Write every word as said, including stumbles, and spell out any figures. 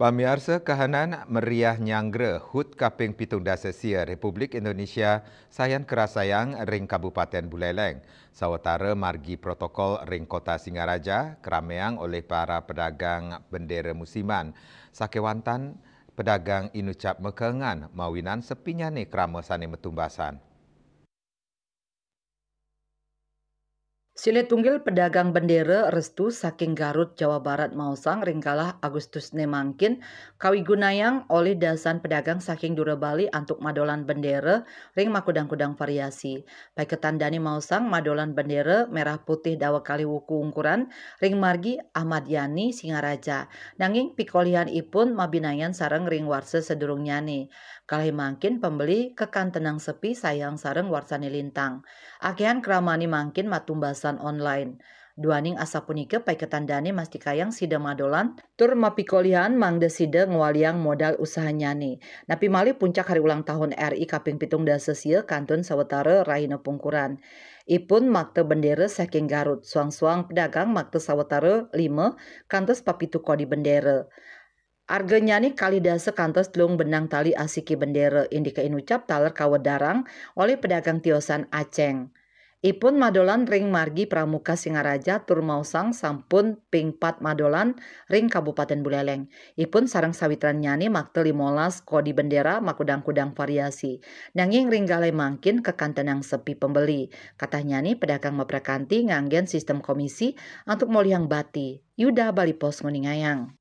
Pamiarsa, kahanan meriah nyanggra hut kaping pitung dasa sia Republik Indonesia sayan karasayang ring Kabupaten Buleleng, sawatara margi protokol ring Kota Singaraja, krameang olih para pedagang bendera musiman. Sakewantan pedagang inucap makaengan mawinan sepinyane krama sane matumbasan. Silih tunggil pedagang bendera Restu saking Garut, Jawa Barat maosang ring galah Agustusne mangkin kawigunayang olih dasan pedagang saking dura Bali antuk madolan bendera ring makudang-kudang variasi. Paiketan dane maosang madolan bendera merah putih daweg kalih wuku ungkuran ring margi Ahmad Yani, Singaraja. Nanging pikolihan ipun mabinayan sareng ring warsa sadurungnyane. Kalih mangkin pembeli kakantenang sepi sayang sareng warsane lintang. Akehan kramane mangkin matumbasan online. Duaning asapunika paiketan dane mastikayang sida madolan tur mapikolihan mangda sida ngwaliang modal usahanyane. Napi malih puncak hari ulang tahun R I kaping pitung dasa sia kantun sawatara rahina pungkuran. Ipun makta bendera saking Garut, suang-suang pedagang makta sawatara lima kantos papitu kodi bendera. Arganyane kalih dasa kantos telung benang tali asiki bendera, indike inucap taler kawedarang olih pedagang tiosan Aceng. Ipun madolan ring margi Pramuka Singaraja tur maosang sampun ping pat madolan ring Kabupaten Buleleng. Ipun sareng sawitrannyane makta limolas kodi bendera makudang-kudang variasi. Nanging ring galah mangkin kakantenang sepi pembeli. Katahnyane pedagang maprakanti nganggen sistem komisi antuk molihang bati. Yuda Bali Post nguningayang.